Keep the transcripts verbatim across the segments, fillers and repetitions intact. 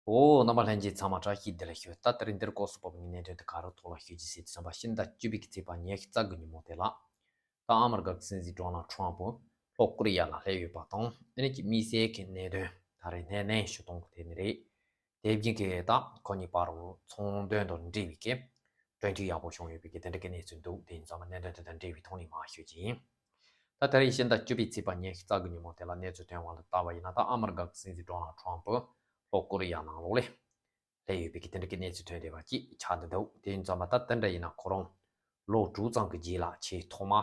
ཨོ། རྣམ་པ་ལྷན་རྒྱས་ཚང་མ་བཀྲ་ཤིས་བདེ་ལེགས་ཞུ། ད་དེ་རིང་འདིར་སྐོར་སུ་བབས་ངའི་གནད་དོན་དེ་ག་རུ་ཐོག་ལ་ཤོད་ཀྱི་ཟེར་དུས་ཙམ་པ་ཕྱི་ཟླ་བཅུ་པའི་གི་ཚེས་པ་ཉི་ཤུ་རྩ་དགུ་ཉིན་མོ་དེ་ལ། ད་ཨ་མི་རི་ཀ་གི་སྲིད་འཛིན་ཌོ་ནལ་ཊམ་པོ་ལྷོ་ཀོ་རི་ཡ་ལ་སླེབས་ཡོད་པ་དང་། ཨ་ནི་ཀྱི་དམིགས་བསལ་གྱི་གནད་དོན་ད་རེས་སྣེ་ལེན་ཞུ་སྟངས་དེ་ནི་རེད། དེ་བཞིན་གྱི་ད་ཁོ་གཉིས་བར་རུ་ཚོང་དོན་དང་འབྲེལ་བའི་གི་གྲོས་མཐུན་ཡག་པོ་བྱུང་ཡོད་པའི་གི་དེ་འདྲ་གི་གནས་ཚུལ་འདུག་དེ་ཡིན་ཙང་གནད་དོན་དེ་དང་འབྲེལ་བའི་ཐོག་ནས་མར་ཞུ་རྒྱུ་ཡིན། ད་ད་རེས་ཕྱི་ཟླ་བཅུ་པའི་ཚེས་པ་ཉི་ཤུ་རྩ་དགུ་ཉིན་མོ་དེ་ལ་གནས་ཚུལ་ཐོན་བ་ལ་ལྟ་བ་ཡིན་ན། ད་ཨ་མི་རི་ཀ་གི་སྲིད་འཛིན་ཌོ་ནལ་ཊམ་པོ་ལྷོ་ཀོ་རི་ཡ་ནང་ལོགས་ལ་སླེབས་ཡོད་པའི་གི་དེ་འདྲ་གི་གནས་ཚུལ་ཐོན་བསྡད་པ་ཅིག་ཆགས་བསྡད་འདུག་དེ་ཡིན་ཙང་མ་ད་དེ་འདྲ་ཡིན་ན་ཁོ་རང་ལོ་དྲུག་ཙམ་གི་རྗེས་ལ་ཆེས་ཐོག་མ་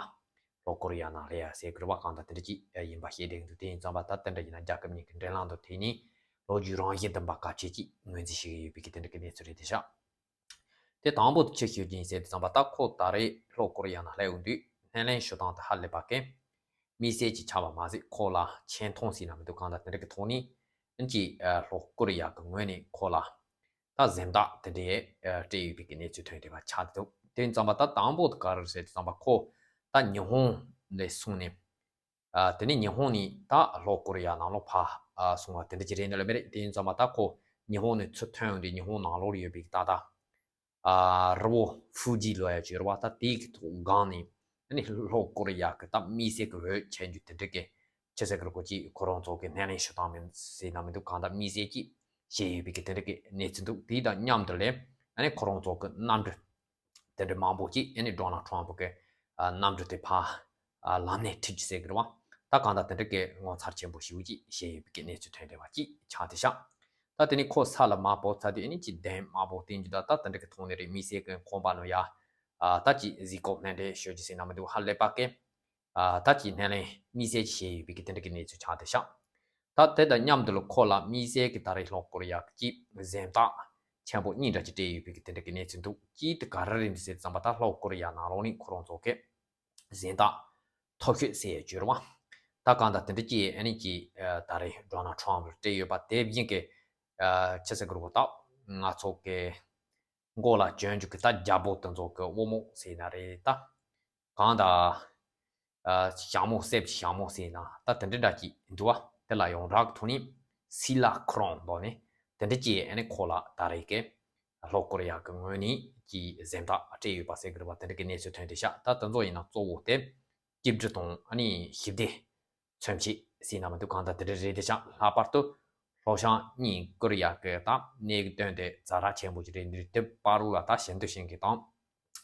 ལྷོ་ཀོ་རི་ཡ་ནང་སླེབས་ཡ་ཟེར་དགོས་རེད་པ། གང་ལྟར་དེ་འདྲ་ཅིག་ཡིན་པ་ཤེས་བསྡད་འདུག་དེ་ཡིན་ཙང་མ་ད་དེ་འདྲ་ཡིན་ན་རྒྱལ་ཁབ་གཉིས་ཀྱི་འབྲེལ་ལམ་དང་དེ་ནི་ལོ་རྒྱུས་རང་བཞིན་ལྡན་པ་གལ་ཆེ་ཅིག་ངོས་འཛིན་བྱེད་ཀྱི་ཡོད་པའི་གི་དེ་འདྲ་གི་གནས་ཚུལ་རེད་དེ་ཤག་དེ་དང་པོ་དེ་ཆི་ཞུ་རྒྱུ་ཡིན་ཟེར་དུས་ཙམ་པ། ད་ཁོ་ད་རེས་ལྷོ་ཀོ་རི་ཡ་ནང་སླེབས་ཡོང་དུས་སྣེ་ལེན་ཞུ་སྟངས་དེ་ཧ་ལས་པ་གི་དམིགས་བསལ་ཅིག་ཆགས་པ་མ་ཟད། ཁོ་ལ་ཆེ་མཐོང་ཟེར་ན་མི་འདུག་གང་ལྟར་དེ་འདྲ་གི་ཐོག་ནས་ཨ་ནི་ཀྱི་ལྷོ་ཀོ་རི་ཡ་གི་ངོས་ནས་ཁོ་ལ་ད་གཟེངས་རྟགས་དེ་འདྲའི་སྤྲད་ཡོད་པའི་གི་གནས་ཚུལ་ཐོན་བསྡད་པ་ཆགས་འདུག་དེ་ཡིན་ཙང་མ་ད་དང་པོ་དེ་ག་རེ་ཟེར་དུས་ཙམ་པ། ཁོ་ད་ཉི་ཧོང་ནས་སོང་ནས། ཨ། དེ་ནས་ཉི་ཧོང་ནས་ད་ལྷོ་ཀོ་རི་ཡ་ནང་ལོགས་ཕར་ཨ་སོང་བ་དེ་འདྲ་ཅིག་རེད་འདོད་ལ་མི་རེད། དེ་ཡིན་ཙང་མ་ད་ཁོ་ཉི་ཧོང་ནས་ཚུར་ཐོན་ཡོང་དུས་ཉི་ཧོང་ནང་ལོགས་ལ་ཡོད་པའི་ད་ལྟ་ཨ་རི་བོ་ཧྥུ་ཇི་ལབ་ཡ་ཅིག་ཡོད་རེད་པ། ད་དེའི་གི་ཐོག་སྒང་ནས་ཨ་ནི་ལྷོ་ཀོ་རི་ཡ་གི་ད་དམིགས་བསལ་གི་འོས་འཆར་རྒྱུ་དེ་འདྲ་གི་ཆི་ཟེར་གི་རེད། ཁོ་ཅིག་ཁོ་རང་ཚོ་གི་སྣེ་ལེན་ཞུ་སྟངས་མིན་ཟེར་ན་མི་འདུག་གང་ལྟར་དམིགས་བསལ་ཅིག་བྱས་ཡོད་པའི་གི་དེ་འདྲ་གི་གནས་ཚུལ་འདུག་དེ་དང་མཉམ་དུ་ལས་ཨ་ནི་ཁོ་རང་ཚོ་གི་གནམ་གྲུ་དེ་འདྲ་མང་པོ་ཅིག་ཨ་ནི་ཌོ་ནལ་ཊམ་པོ་གི་ཨ་གནམ་གྲུ་དེ་ཕར་ཨ་ལམ་སྣེ་ཁྲིད་ཀྱི་ཟེར་གི་རེད་པ། ད་གང་ལྟར་དེ་འདྲ་གི་ངོ་མཚར་ཆེན་པོ་ཞེ་པོ་ཅིག་བྱས་ཡོད་པའི་གི་གནས་ཚུལ་ཐོན་བསྡད་པ་ཅིག་ཆགས་བསྡད་ཤག་ད་དེ་ནས་ཁོ་ས་ལ་མར་བབས་ཚར་དུས་ཨ་ནི་ཅིག་གདན་དམར་པོ་སྟེང་གི་ད་ད་དེ་འདྲ་གི་ཐོག་ནས་རེད། དམིགས་བསལ་གི་ཁང་པ་ནང་ཡ་ཨ་ད་ཅིག་གཟིགས་སྐོར་སྣེ་འདྲེན་ཞུ་རྒྱུ་ཟེར་ན་མི་འདུག་ཧ་ལས་པ་གི་ཨ་ད་ཅིག་སྣེ་ལེན་དམིགས་བསལ་ཅིག་བྱས་ཡོད་པའི་གི་དེ་འདྲ་གི་གནས་ཚུལ་ཆགས་བསྡད་ཤག་ད་དེ་དང་མཉམ་དུ་ལ་ཁོ་ལ་དམིགས་བསལ་གི་ད་རེས་ལྷོ་ཀོ་རི་ཡ་གི་ཅིག་གཟེངས་རྟགས་ཆེན་པོ་གཉིས་འདྲ་ཅིག་སྤྲད་ཡོད་པའི་གི་དེ་འདྲ་གི་གནས་ཚུལ་འདུག་གཅིག་དེ་ག་རེ་རེད་འདུག་ཟེར་ཙམ་པ། ད་ལྷོ་ཀོ་རི་ཡ་ནང་ལོགས་ནས་ཁོ་རང་ཚོ་གི་གཟེངས་རྟགས་མཐོ་ཤོས་ཟེར་ཡ་ཅིག་ཡོད་རེད་པ། ད་གང་ལྟར་དེ་འདྲ་ཅིག་ཨ་ནི་ཅིག་ཨ་ད་རེས་ཌོ་ནལ་ཊམ་པོ་ལ་སྤྲད་ཡོད་པ། དེ་བཞིན་གི་ཨ་ཆི་ཟེར་གི་རེད། ད་ང་ཚོ་གི་མགོ་ལ་གྱོན་རྒྱུ་གི་ད་རྒྱལ་པོ་དེ་ཚོ་གི་དབང་མོ་ཟེར་ན་རེད། ད་གང་ལྟར་ཨ་ཞྭ་མོ་གསེབ་ཀྱི་ཞྭ་མོ་ཟེར་ན་ད་དེ་འདྲ་འདྲ་ཅིག་འདུག་པ། དེ་ལ་ཡང་རག་ཐོག་ནས་སི་ལ་ཁོ་རང་འདུག་ནས་དེ་འདྲ་ཅིག་ཨ་ནི་ཁོ་ལ་ད་རེས་ཀྱི་ལྷོ་ཀོ་རི་ཡ་གི་ངོས་ནས་ཀྱི་གཟེངས་རྟགས་སྤྲད་ཡོད་པ་ཟེར་གི་རེད་པ། དེ་འདྲ་གི་གནས་ཚུལ་ཐོན་བསྡད་ཤག་ད་དེ་ཚོ་ཡིན་ན་གཙོ་བོ་དེ་སྐྱིད་སྡུག་དང་ཨ་ནི་ཞི་བདེ་མཚོན་ཆེད་ཟེར་ན་མི་འདུག་གང་ལྟར་དེ་འདྲ་རེད་བསྡད་ཤག་ལྷག་པར་དུ་ལྷོ་བྱང་གཉིས་ཀོ་རི་ཡ་གི་ད་གནད་དོན་དེ་ཛ་དྲག་ཆེན་པོ་ཅིག་རེད། འདིར་དེ་བར་དུ་ལ་ད་ཞི་མཐུན་ཞིང་གི་དང་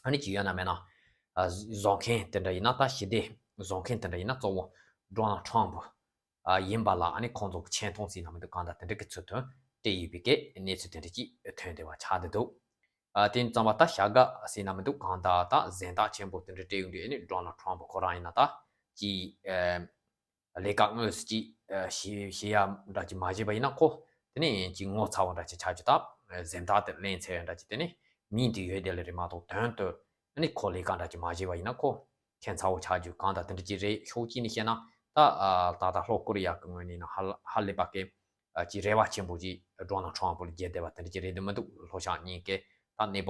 ཨ་ནི་ཅིག་ཡོད་ན་མེད་ན་ཨ་བཟོ་མཁན་དེ་འདྲ་ཡིན་ན། ད་ཞི་བདེ་བཟོ་མཁན་དེ་འདྲ་ཡིན་ན་གཙོ་བོ་ཌོ་ནལ་ཊམ་པོ་ཨ་ཡིན་པ་ལ་ཨ་ནི་ཁོང་ཚོ་གི་ཆེ་མཐོང་ཟེར་ན་མི་འདུག་གང་ལྟར་དེ་འདྲ་གི་ཚུལ་དུ་སྤྲད་ཡོད་པའི་གི་གནས་ཚུལ་དེ་འདྲ་ཅིག་ཐོན་བསྡད་པ་ཆགས་བསྡད་འདུག་ཨ་དེ་ཙམ་པ་ད་བྱ་དགའ་ཟེར་ན་མི་འདུག་གང་ལྟར་ད་གཟེངས་རྟགས་ཆེན་པོ་དེ་འདྲ་སྤྲད་ཡོང་དུས་ཨ་ནི་ཌོ་ནལ་ཊམ་པོ་ཁོ་རང་ཡིན་ན་ད་ཅིག་ཨ་ལས་ཀ་དངོས་སུ་ཅིག་ཨ་བྱེད་བྱེད་ཡ་འདྲ་ཅིག་མ་བྱས་པ་ཡིན་ན་ཁོ་དེ་ནས་ཅིག་ངོ་ཚ་བོ་འདྲ་ཅིག་ཆགས་རྒྱུ། ད་གཟེངས་རྟགས་དེ་ལེན་ཚར་ཡ་འདྲ་ཅིག་དེ་ནས་མིང་དེ་ཡོད་བསྡད་ལེ་རེད་མ་གཏོགས་དོན་དུ་ཨ་ནི་ཁོ་ལས་ཀ་འདྲ་ཅིག་མ་བྱས་པ་ཡིན་ན་ཁོ་ཁྱད་མཚར་བོ་ཆགས་རྒྱུ། གང་ལྟར་དེ་འདྲ་ཅིག་རེད། ཕྱོགས་གཅིག་ནས་བཤད་ན་ད་ཨ་ད་ལྟ་ལྷོ་ཀོ་རི་ཡ་གི་ངོས་ནས་ན་ཧ་ཧ་ལས་པ་གི་ཨ་ཅིག་རེ་བ་ཆེན་པོ་ཅིག་ཌོ་ནལ་ཊམ་པོ་ལ་རྒྱས་བསྡད་པ་དེ་འདྲ་ཅིག་རེད་འདུག་མི་འདུག་ལྷོ་བྱང་གཉིས་ཀའི་ད་གནས་བབ་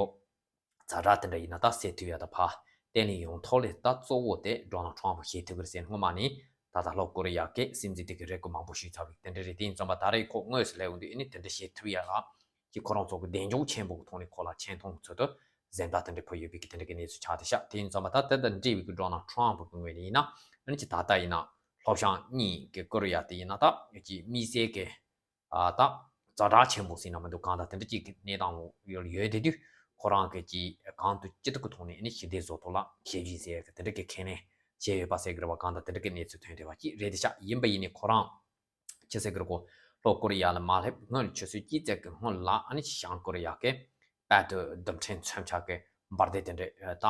ཛ་དྲག་དེ་འདྲ་ཡིན་ན་ད་སེལ་ཐུབ་ཡ་ད་ཕར་བརྟན་ནས་ཡོང་ཐོག་ལས་ད་གཙོ་བོ་དེ་ཌོ་ནལ་ཊམ་པོ་བྱེད་ཐུབ་ཀྱི་རེད་ཟེར། སྔོན་མ་ནས་ད་ལྟ་ལྷོ་ཀོ་རི་ཡ་གི་སྲིད་འཛིན་དེ་གི་རེ་སྐུལ་མང་པོ་ཞུས་ཚར་བའི་དེ་འདྲ་རེད། དེ་ཡིན་ཙམ་པ་ད་རེས་ཁོ་དངོས་སུ་སླེབས་ཡོང་དུས་ཨ་ནི་དེ་འདྲ་བྱེད་ཐུབ་ཡ་ལ་ཅིག་ཁོ་རང་ཚོ་གི་གདེང་འཇོག་ཆེན་པོ་གི་ཐོག་ནས་ཁོ་ལ་ཆེ་མཐོང་ཚུལ་དུ་གཟེངས་རྟགས་དེ་འདྲ་ཕུལ་ཡོད་པའི་གི་དེ་འདྲ་གི་གནས་ཚུལ་ཆགས་བསྡད་ཤག་དེ་ཡིན་ཙམ་པ་ད་དེ་དང་འབྲེལ་བའི་གི་ཌོ་ནལ་ཊམ་པོ་གི་ངོས་ནས་ཡིན་ན་ཨ་ནི་ཅིག་ད་ལྟ་ཡིན་ན་ལྷོ་བྱང་གཉིས་ཀྱི་ཀོ་རི་ཡ་དེ་ཡིན་ན་ད་ཅིག་དམིགས་བསལ་གི་ཨ་ད་ཛ་དྲག་ཆེན་པོ་ཟེར་ན་མི་འདུག་གང་ལྟར་དེ་འདྲ་ཅིག་གི་གནས་སྟངས་ཡོད་ཡོད་དེ་དུས་ཁོ་རང་གི་ཅིག་གང་དུ་ཅི་ཐུབ་ཀྱི་ཐོག་ནས་ཨ་ནི་ཞི་བདེ་བཟོ་ཐུབ་ལ་ཞབས་ཕྱི་ཟེར་གི་དེ་འདྲ་གི་ཁས་ལེན་བྱས་ཡོད་པ་ཟེར་གི་རེད་བ། གང་ལྟར་དེ་འདྲ་གི་གནས་ཚུལ་ཐོན་བསྡད་པ་ཅིག་རེད་དེ་ཤག་ཡིན་པ་ཡིན་ནའི་ཁོ་རང་ཆི་ཟེར་གི་རེད་གོ། ལྷོ་ཀོ་རི་ཡ་ལ་མ་སླེབས་སྔོན་ཆུ་ཚོད་གཅིག་ཙམ་གི་སྔོན་ལ་ཨ་ནི་བྱང་ཀོ་རི་ཡ་གི་དཔལ་དུ་རྡུལ་ཕྲན་མཚོན་ཆ་གི་འབར་མདེལ་དེ་འདྲ་ད་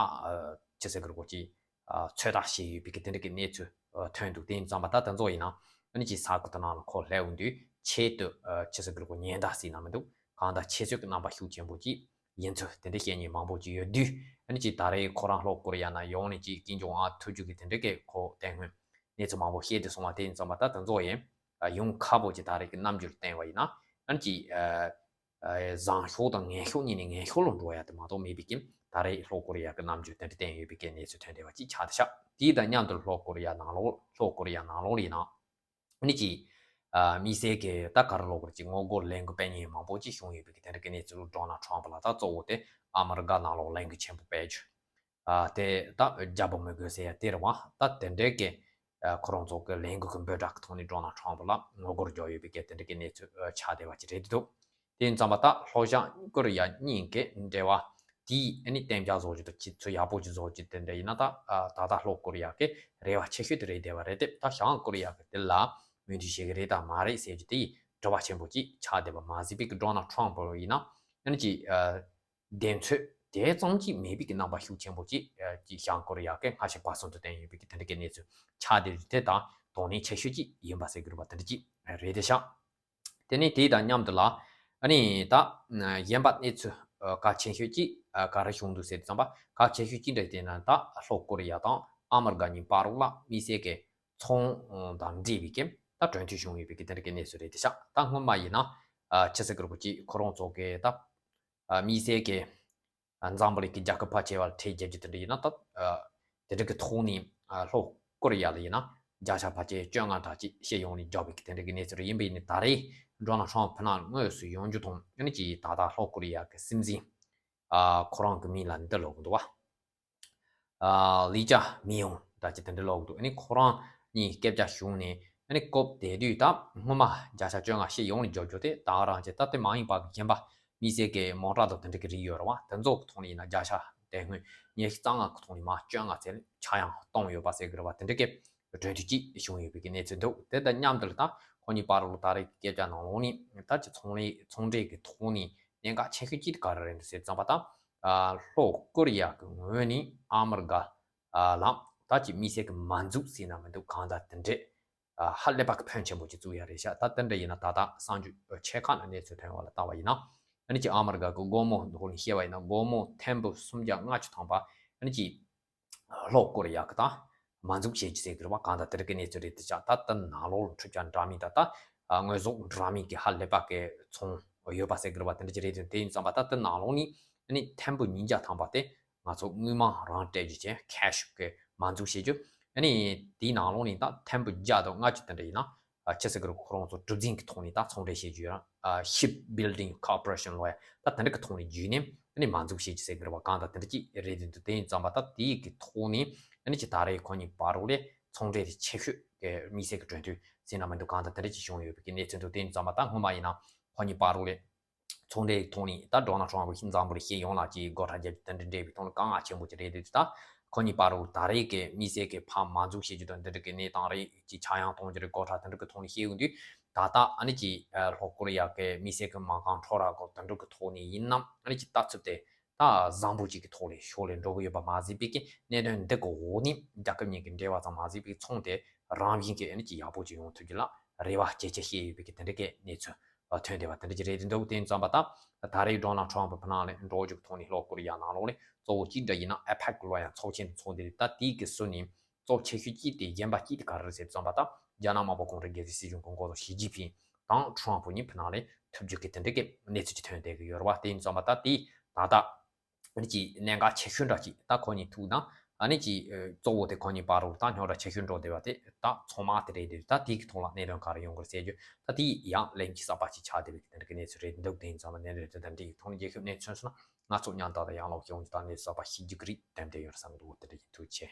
ཆི་ཟེར་གི་རེད་གོ་ཅིག་ཨ་ཚོད་ལྟ་བྱས་ཡོད་པའི་གི་དེ་འདྲ་གི་གནས་ཚུལ་ཨ་ཐོན་འདུག་དེ་ཡིན་ཙང་མ་ད་དེ་ཚོ་ཡིན་ན་ཨ་ནི་ཅིག་ས་ཁུལ་དེ་ནང་ལ་ཁོ་སླེབས་ཡོང་དུས་ཆེད་དུ་ཨ་ཆི་ཟེར་གི་རེད་གོ་ཉེན་བརྡ་ཟེར་ན་མི་འདུག་གང་ལྟར་ཆེད་བསྐྱོད་ཀྱི་རྣམ་པ་ཤུགས་ཆེན་པོ་ཅིག་ཡིན་ཚུལ་དེ་འདྲ་བཤད་མཁན་མང་པོ་ཅིག་ཡོད་དུས། ཨ་ནི་ཅིག་ད་རེས་ཁོ་རང་ལྷོ་ཀོ་རི་ཡ་ནང་ཡོང་ནས་ཅིག་ཀིམ་ཇོང་ཨན་ཐུག་རྒྱུ་གི་དེ་འདྲ་གི་ཁོ་དེ་སྔོན་གནས་ཚུལ་མང་པོ་བཤད་དུ་སོང་བ་དེ་ཡིན་ཙང་མ་ད་དེ་ཚོ་ཡིན་ཨ་ཡོང་ཁག་པོ་ཅིག་ད་རེས་ཀྱི་རྣམ་འགྱུར་བསྟན་པ་ཡིན་ན་ཨ་ནི་ཅིག་ཨ། ཨ་བཟང་ཕྱོགས་དང་ངན་ཕྱོགས་གཉིས་ནས་ངན་ཕྱོགས་ལ་འགྲོ་ཡ་དེ་མ་གཏོགས་མེད་པའི་རྐྱེན་ད་རེས་ལྷོ་ཀོ་རི་ཡ་གི་རྣམ་འགྱུར་དེ་འདྲ་བསྟན་ཡོད་པའི་གི་གནས་ཚུལ་ཐོན་བསྡད་པ་ཅིག་ཆགས་བསྡད་ཤག་དེའི་དང་མཉམ་དུ་ལྷོ་ཀོ་རི་ཡ་ནང་ལོགས་ལྷོ་ཀོ་རི་ཡ་ནང་ལོགས་ལ་ཡིན་ན་ཨ་ནི་ཅིག་ ཨ་དམིགས་བསལ་གྱི་ད་ག་རེ་ལབ་དགོས་རེད། ཅིག་ངོ་རྒོལ་ལས་འགུལ་སྤེལ་མཁན་མང་པོ་ཅིག་བྱུང་ཡོད་པའི་གི་དེ་འདྲ་གི་གནས་ཚུལ། ཌོ་ནལ་ཊམ་ཕ་ལ་ད་གཙོ་བོ་དེ་ཨ་མི་རི་ཀ་ནང་ལོགས་ལས་འགུལ་ཆེན་པོ་སྤེལ་རྒྱུ། ཨ་དེ་ད་རྒྱབ་པ་མི་དགོས་ཟེར་ཡ་དེ་རེད་བ། ད་དེ་འདྲའི་གི་ཨ་ཁོ་རང་ཚོ་གི་ལས་འགུལ་གི་འབོད་སྒྲ་གི་ཐོག་ནས་ཌོ་ནལ་ཊམ་ཕ་ལ་ངོ་རྒོལ་རྒྱག་ཡོད་པའི་གི་དེ་འདྲ་གི་གནས་ཚུལ་ཨ་ཆགས་བསྡད་པ་ཅིག་རེད་འདུག་དེ་ཡིན་ཙང་པ་ད་ལྷོ་བྱང་ཀོ་རི་ཡ་གཉིས་ཀྱི་འབྲེལ་བ་དེའི་ཨ་ནི་གཏན་འཇགས་བཟོ་རྒྱུ་དང་ཆུ་ཚད་ཡག་པོ་ཅིག་བཟོ་རྒྱུ་དེ་འདྲ་ཡིན་ན། ད་ཨ་ད་ལྟ་ལྷོ་ཀོ་རི་ཡ་གི་རེ་བ་ཆེ་ཤོས་དེ་རེད་བསྡད་པ་རེད་དེ། ད་བྱང་ཀོ་རི་ཡ་གི་དེ་ལ་མོས་མཐུན་བྱེད་ཀྱི་རེད་དང་མ་རེད་ཟེར་རྒྱུ་དེ་ཡི་དྲི་བ་ཆེན་པོ་ཅིག་ཆགས་བསྡད་པ་མ་ཟད་པའི་གི་ཌོ་ནལ་ཊམ་ཕ་ཡིན་ན་ཨ་ནི་ཅིག་ཨ་གདེང་ཚོད་དེ་ཙམ་གྱིས་མེད་པའི་གི་རྣམ་པ་ཤུགས་ཆེན་པོ་ཅིག་ཨ་ཅིག་བྱང་ཀོ་རི་ཡ་གི་སྔ་ཕྱི་བར་གསུམ་དུ་བསྟན་ཡོད་པའི་གི་དེ་འདྲ་གི་གནས་ཚུལ་ཆགས་བསྡད་རྒྱུ་དེ་དང་དོགས་གནད་ཆེ་ཤོས་ཅིག་ཡིན་པ་ཟེར་དགོས་རེད་པ། དེ་འདྲ་ཅིག་རེད་དེ་ཤག་དེ་ནས་དེ་དང་མཉམ་དུ་ལ་ཨ་ནི་ད་གཞན་པ་གནས་ཚུལ་གལ་ཆེ་ཤོས་ཅིག་ག་རེ་བྱུང་འདུག་ཟེར་དུས་ཙམ་པ། གལ་ཆེ་ཤོས་ཅིག་འདྲ་དེ་ན་ད་ལྷོ་ཀོ་རི་ཡ་དང་ཨ་མི་རི་ཀ་གཉིས་བར་ལ་དམིགས་བསལ་གྱི་ཚོང་དང་འབྲེལ་བའི་གི་ད་གྲོས་མཐུན་བྱུང་ཡོད་པའི་གི་དེ་འདྲ་གི་གནས་ཚུལ་རེད་དེ་ཤག་ད་སྔོན་མ་ཡིན་ན་ཨ་ཆི་ཟེར་དགོས་རེད་པ། ཅིག་ཁོ་རང་ཚོ་གི་ད་ཨ་དམིགས་བསལ་གྱི་ཨ་འཛམ་བུ་གླིང་གི་རྒྱལ་ཁབ་ཕལ་ཆེ་བར་ཁྲལ་རྒྱག་རྒྱུ་དེ་འདྲ་ཡིན་ན། ད་ཨ་དེ་འདྲ་གི་ཐོག་ནས་ཨ་ལྷོ་ཀོ་རི་ཡ་ལ་ཡིན་ན་བརྒྱ་ཆ་ཕལ་ཆེར་བཅོ་ལྔ་ལྷག་ཅིག་ཕྱིར་ཡོང་ནས་རྒྱག་པའི་གི་དེ་འདྲ་གི་གནས་ཚུལ་ཡིན་པ་ཡིན་ནའི། ད་རེས་ཌོ་ནལ་ཊམ་ཕ་ཕྱི་ནང་དངོས་སུ་ཡོང་རྒྱུ་དང་ཨ་ནི་ཅིག་ད་ལྟ་ལྷོ་ཀོ་རི་ཡ་གི་སྲིད་འཛིན་ཨ་ཁོ་རང་གི་མིང་ལ་འདི་ལབ་གི་འདུག་བ། ཨ་ལི་ཅཱ་མི་ཡོང་ད་ཅི་དེ་འདྲ་ལབ་འདུག་ཨ་ནི་ཁོ་རང་གཉིས་སྐད་ཆ་བྱུང་ནས་ཨ་ནི་སྐབས་དེ་དུས་ད་སྔོན་མ་བརྒྱ་ཆ་བཅོ་ལྔ་ཕྱིར་ཡོང་ནས་རྒྱག་རྒྱུ་དེ་ད་ག་རང་བྱས། ད་དེ་མ་ཡིན་པ་གི་གཞན་པ་དམིགས་བསལ་གྱི་མོ་ཊ་དང་དེ་འདྲ་གི་རིགས་ཡོད་རེད་བ། དེ་ཚོ་གི་ཐོག་ནས་ཡིན་ན་བརྒྱ་ཆ་དེ་སྔོན་ཉི་ཤུ་རྩ་ལྔ་གི་ཐོག་ནས་མར་བཅོ་ལྔ་ཚད་ཆག་ཡང་གཏོང་ཡོད་པ་ཟེར་གི་རེད་བ། དེ་འདྲ་གི་གྲོས་མཐུན་ཅིག་བྱུང་ཡོད་པའི་གི་གནས་ཚུལ་འདུག་དེ་དང་མཉམ་དུ་ལ་ད་ཁོ་གཉིས་བར་ལ་ད་རེས་ཀྱི་སྐད་ཆ་ནང་ལོགས་ནས་ད་ཅི་ཚོང་ལས་ཚོང་འབྲེལ་གི་ཐོག་ནས་གནད་འགག་ཆེ་ཤོས་གཅིག་དེ་ག་རེ་རེད་འདུག་ཟེར་ཙམ་པ། ད་ཨ་ལྷོ་ཀོ་རི་ཡ་གི་ངོས་ནས་ཨ་མི་རི་ཀ་ཨ་ལ་ད་ཅི་དམིགས་བསལ་གི་མ་འཛུགས་ཟེར་ན་མི་འདུག་གང་ལྟར་དེ་འདྲས་ཨ་ཧ་ལས་པ་གི་ཕོན་ཆེན་པོ་ཅིག་བཙུགས་ཡ་རེད་ཤག་ད་དེ་འདྲ་ཡིན་ན་ད་ལྟ་གསར་འགྱུར་ཆེ་ཁག་ནང་གནས་ཚུལ་ཐོན་པ་ལ་ལྟ་བ་ཡིན་ན། ཨ་ནི་ཅི་ཨ་མི་རི་ཀ་གི་སྒོར་མོ་ཐོག་ནས་བཤད་པ་ཡིན་ན་སྒོར་མོ་ཐེར་འབུམ་སུམ་བརྒྱ་ལྔ་བཅུ་ཐམ་པ་ཨ་ནི་ཅི་ལྷོ་ཀོ་རི་ཡ་གི་ད་མ་འཛུགས་བྱེད་རྒྱུ་ཟེར་གི་རེད་བ། གང་ལྟར་དེ་རིགས་ཀྱི་གནས་ཚུལ་རེད་དེ་ཤག་ད་ལྟ་ནང་ལོགས་ལ་འཁྲུག་ཆ་འདྲ་མིན་ད་ལྟ་ཨ་དངོས་ཟོག་འདྲ་མིན་གྱི་ཧ་ལས་པ་གི་ཚོང་ཡོད་པ་ཟེར་གི་རེད་བ། དེ་འདྲ་ཅིག་རེད་དེ། དེ་ཡིན་ཙང་པ་ད་ལྟ་ནང་ལོགས་ནས་ཨ་ནི་ཐེར་འབུམ་ཉིས་བརྒྱ་ཐམ་པ་དེ་ང་ཚོ་དངུལ་མང་རང་སྤྲད་རྒྱུ་བྱས་ཁེ་ཤི་གི་མ་འཛུགས་བྱེད་རྒྱུ། ཨ་ནི་དེའི་ནང་ལོགས་ནས་ད་ཐེར་འབུམ་བརྒྱ་དང་ལྔ་བཅུ་དེ་འདྲ་ཡིན་ན། ཨ་ཆི་ཟེར་གི་རེད། ཁོ་རང་ཚོ་གྲུ་གཟིངས་ཀྱི་ཐོག་ནས་ད་ཚོང་འབྲེལ་བྱེད་རྒྱུ་ཡོད་ར། ཨ་Ship Building Corporation ལོ་ཡ་ད་དེ་འདྲ་གི་ཐོག་ནས་བརྒྱུད་ནས་ཨ་ནི་མ་འཛུགས་བྱེད་རྒྱུ་ཟེར་གི་རེད་བ། གང་ལྟར་དེ་འདྲ་ཅིག་རེད་དེ་འདུག་དེ་ཡིན་ཙང་པ་ད་དེའི་གི་ཐོག་ནས་ཨ་ནི་ཅིག་ད་རེས་ཁོ་གཉིས་བར་ལ་ཚོང་འབྲེལ་དེ་ཆེ་ཤོས་ཀྱི་དམིགས་བསལ་གི་གྲོས་མཐུན་ཟེར་ན་མི་འདུག་གང་ལྟར་དེ་འདྲ་ཅིག་བྱུང་ཡོད་པའི་གི་གནས་ཚུལ་འདུག་དེ་ཡིན་ཙང་པ་ད་སྔོན་མ་ཡིན་ན་ཁོ་གཉིས་བར་ལ་ཚོང་འབྲེལ་ཐོག་ནས་ད་ཌོ་ནལ་ཊམ་ཕ་གིས་འཛམ་བུ་གླིང་སྤྱི་ཡོངས་ལ་ཅིག་སྒོ་ཁྲལ་རྒྱབ་རྒྱུ་དེ་འདྲ་འདྲ་བའི་ཐོག་ནས་དཀའ་ངལ་ཆེན་པོ་ཅིག་རེད་དེ། ད་ཁོ་གཉིས་བར་ལ་ད་རེས་ཀྱི་དམིགས་བསལ་གྱི་ཕར་མ་འཛུགས་བྱེད་རྒྱུ་དང་དེ་འདྲ་གི་གནས་སྟངས་རེད། ཅིག་ཆག་ཡང་གཏོང་རྒྱུ་རེད། སྒོ་ཁྲལ་དེ་འདྲ་གི་ཐོག་ནས་བཤད་ཡོང་དུས། ད་ལྟ་ཨ་ནི་ཅིག་ལྷོ་ཀོ་རི་ཡ་གི་དམིགས་བསལ་གྱི་མ་རྐང་འཕྲོག་ར་སྐོར་དེ་འདྲ་གི་ཐོག་ནས་ཡིན་ནམ། ཨ་ནི་ཅིག་ལྟ་ཚུལ་དེ་ད་བཟང་པོ་ཅིག་གི་ཐོག་ལ་ཕྱོགས་ལ་འགྲོ་གི་ཡོད་པ་མ་ཟད་པའི་གི་གནད་དོན་འདི་གི་འོག་ནས་རྒྱལ་ཁབ་གཉིས་ཀྱི་འབྲེལ་བ་ཙམ་མ་ཟད་པའི་ཚོང་དེ་རང་བཞིན་གྱིས་ཨ་ནི་ཅིག་ཡག་པོ་ཅིག་ཡོང་ཐུབ་རྒྱུ་ལ་རེ་བ་ཇེ་ཆེ་བྱས་ཡོད་པའི་གི་དེ་འདྲ་གི་གནས་ཚུལ་ཐོན་བསྡད་པ་དེ་འདྲ་ཅིག་རེད་དེ་འདུག་དེ་ཡིན་ཙང་པ་ད་ད་རེས་ཌོ་ནལ་ཊམ་ཕ་ཕྱི་ནང་ལ་འགྲོ་རྒྱུ་གི་ཐོག་ནས་ལྷོ་ཀོ་རི་ཡ་ནང་ལོགས་ལ་གཙོ་བོ་གཅིག་འདྲ་ཡིན་ན་ཨེ་པེག་ལོ་ཡང་ཚོགས་ཆེན་དུ་ཚོགས་བསྡད་རེད། ད་དེའི་གི་ཟུར་ནས་གཙོ་ཆེ་ཤོས་གཅིག་དེ་གཞན་པ་གཅིག་དེ་ག་རེ་རེད་ཟེར་ཙམ་པ། ད་རྒྱ་ནག་དམར་པོ་གུང་ཁྲན་རྒྱལ་གཞུང་སྲིད་གཞུང་གི་འགོ་ཁྲིད་ཞི་ཅིན་ཕིང་དང་ཊམ་ཕ་གཉིས་ཕྱི་ནང་ལ་ཐུག་རྒྱུ་གི་དེ་འདྲ་གི་གནས་ཚུལ་ཅིག་ཐོན་བསྡད་གི་ཡོད་རེད་བ། དེ་ཡིན་ཙང་པ་ད་དེ་ད་ལྟ་ཨ་ནི་ཅིག་གནད་འགག་ཆེ་ཤོས་འདྲ་ཅིག་ད་ཁོ་གཉིས་ཐུག་དང་ཨ་ནི་ཅིག་གཙོ་བོ་དེ་ཁོ་གཉིས་བར་ལ་ད་རྙོག་དྲ་ཆེ་ཤོས་འགྲོ་བསྡད་པ་དེ་ད་ཚོང་དམག་དེ་རེད་དེ། ད་དེའི་གི་ཐོག་ལ་གནད་དོན་ག་རེ་ཡོང་གི་རེད་ཟེར་རྒྱུ། ད་དེ་ཡང་ལན་གྱི་གསར་པ་ཅིག་ཆགས་བསྡད་པའི་གི་དེ་འདྲ་གི་གནས་ཚུལ་རེད་འདུག་དེ་ཡིན་ཙང་པ་གནད་དོན་དེ་འདྲ་གི་ཐོག་ནས་རྒྱལ་ཁབ་གནས་ཚུལ་སོང་ན་ང་ཚོ་མཉམ་དུ་ད་ཡང་ལོག་ཡོང་རྒྱུ་དང་གནས་ཚུལ་གསར་པ་ཤེས་རྒྱུ་གི་རེད། དེ་འདྲ་ཡོད་བསམ་གི་འདུག་དེ་འདྲ་ཡིན། ཐུགས་རྗེ་ཆེ།